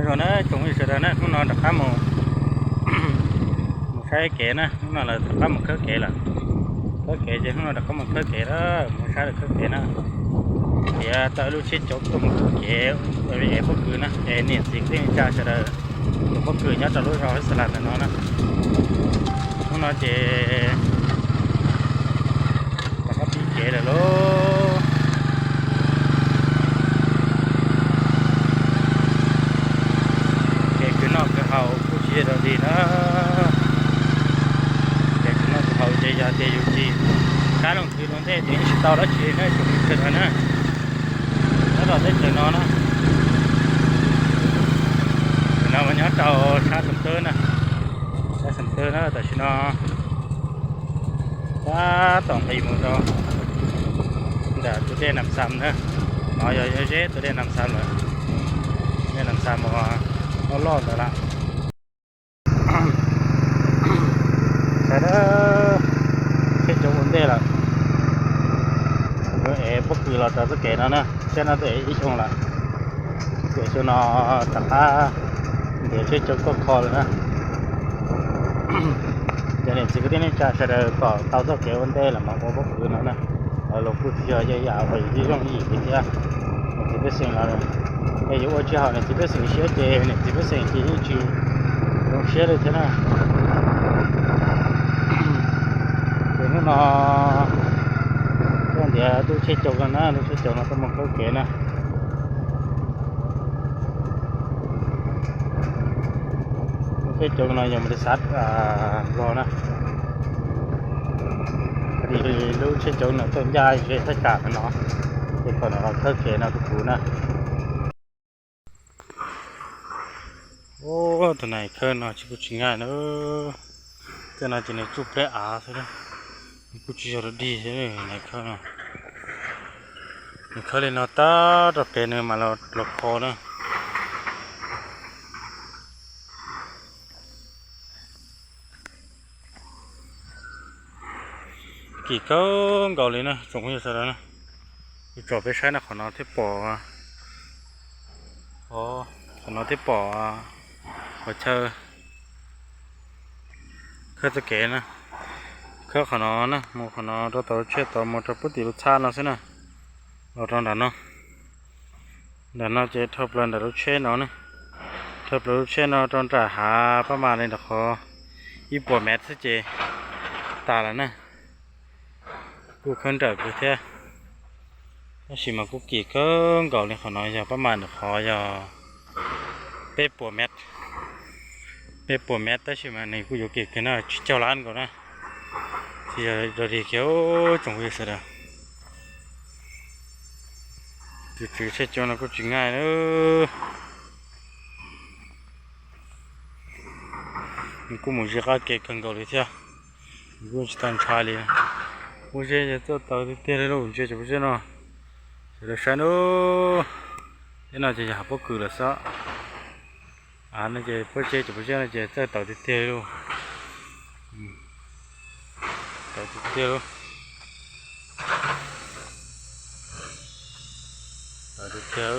Ua na tsoom phooj ywg sawv daws na, hnub no rov qab mus, mus saib kev na, hnub no lawv rov qab mus khawb kev lawm. Khawb kev ces hnub no rov qab mus khawb kev lawm, mus saib lawv khawb kev na. Tiav tau ib lub tsheb cauv tuaj mus khawb kev, es pob kws na, es niam txiv kwv tij neej tsa sawv daws tus pob kws nyob rau lub zos Xas Las ntawm no na. Hnub no ces rov qab pib kev lawm lauj. Kev khwv noj khwv haus kuj tsis yog dog dig na. Kev khwv noj khwv haus ces yog tias yus tsis sab loo khwv ua ntej ces yeej tsis tau dab tsi na tsoom phooj ywg sawv daws na. Nyob rau teb chaws no na, no mas nyob rau sab Xam Tawb na, sab Xam Tawb na tam sim no. Tab tom nqis mus rau nram tus dej Nam Xam na, no yog yog zeb tus dej Nam Xam lawm, dej Nam Xam uas loj loj ntawd lawm. Saib, tsheb cauv ua ntej lawm, es pob kws los rau txoj kev no na, saib no twb ib xyoo lawm, tiam xyoo no rov qab ntiav tsheb cauv tuaj kho lawm na. Cov niam txiv kwv tij neej tsa sawv daws kom tau txoj kev ua ntej los mas ua pob kws no na, los kuj tsis yog ib yam uas yus zoo yim li thiab. Niam txiv pej xeem los, yog yuav ua tsis haum niam txiv pej xeem siab ces niam txiv pej xeem ces yeej tsis zoo siab li thiab na. Ces hnub no tuaj ntiav lub tsheb cauv no na, lub tsheb cauv no tuaj mus khawb kev na. Lub tsheb cauv no yog mas li xav Nplog na, li lub tsheb cauv no tuaj ncaj ze thaj tsam no, ces kom no los khawb kev no rau kuv na. Tus nais khawb no tsis kuj tsis nqaij na, tej no ces nws tsuj pleb av xwb, nws kuj tsis yog dog dig xwb nais khawb no. Nws khawb li no tag rau pem nws mam los kho na. Kim kawg nkaus li na tsoom phooj ywg sawv daws na. Kuv tsom peb saib na, qhov no thiaj pom, qhov no thiaj pom qhov chaw khawb txoj kev na. Khawb qhov no na, mus qhov no rau tom lub tsheb tod mus rau puag tim lub txhab no xwb na, los rau nram no. Nram no ces dhau plaws nram lub tsheb no na, dhau plaws lub tsheb no rau nram hav pab mas li ntawm qhov ib puas mev xwb ces tas lawm na. Kuj khawb nrawm kawg thiab, tab sis mas kuj kim kawg nkaus li. Qhov no yog pab mas ntawm qhov yog peb puas mev, peb puas mev tab sis mas nws kuj yuav kim kawg no tsis caug lab nkaus na. Tsis yog dog dig kiag tsoom phooj ywg sawv daws. Tus tswv tsheb cauv no kuj tsis nqaij na. Nws kuj mus ze qab kev kawg nkaus li thiab, nws kuj tsis tau ntshai li. Pob zeb ces txawj tawv tiag tiag li lauj, ntsia cov pob zeb no, sawv daws saib na. Teb no ces yog hav pob kws lawm xwb. Av no ces pob zeb, cov pob zeb no ces txawj tawv tiag tiag li lauj. Tawv tiag tiag lauj. Tawv tiag tiag,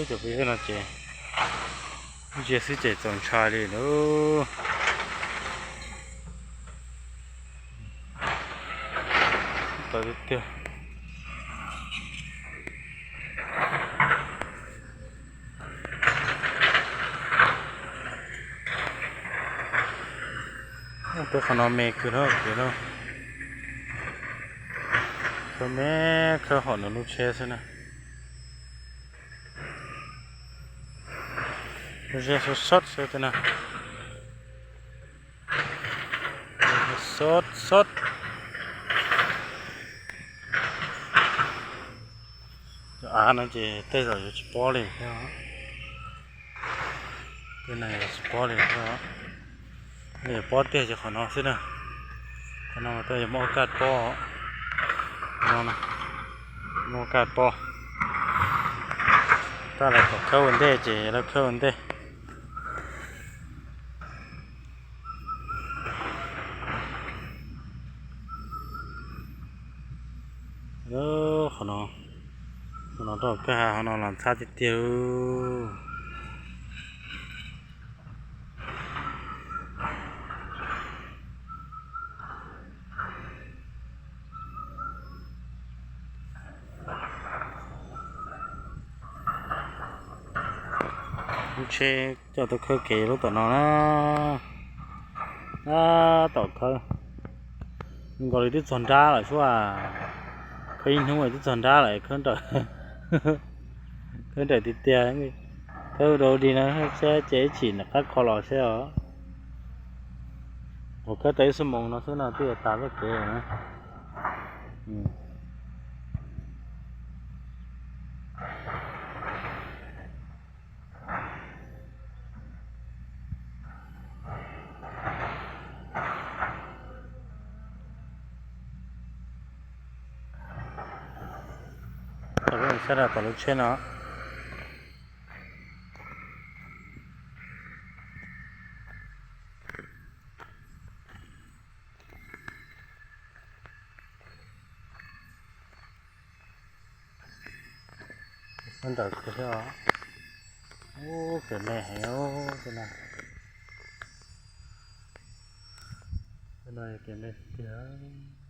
cov pob zeb no ces ntsia xwb ces txaus ntshai li lauj. Tawv tiag tiag. Peb qhov no me kawg no, kev no khawb me, khawb hom nws lub tsheb xwb na. Lub zeb sab sab xwb na. Sab sab. Cov av no ces tej zaum yuav tsis pob li thiab. Tej no yuav tsis pob li thiab. Yuav pob tiag ces qhov no xwb na. Qhov no mas tej yuav muaj kaj pob. Qhov no, muaj kaj pob. Tab lawv kom khawb ua ntej ces lawv khawb ua ntej. Qhov no, qhov no rau kawg, qhov no los ntxhab tiag tiag. Lub tsheb coj tuaj khawb kev lub tom no na. Tab tom khawb nkaus li twb txog nrab lawm xwb as. Khawb ib hnub twb txog nrab lawm, khawb nrawm, khawb nrawm tiag tiag. Khawb rau di no seb ces ib chim nram qab kho los seb os. Uas khawb tau ib xuab moos no xwb no twb yuav tas lub kev lawm na. Saib rau tom lub tsheb no. Ntawm kawg thiab os. Ub, kev me heev os, tej no. Tej no kev me tiag.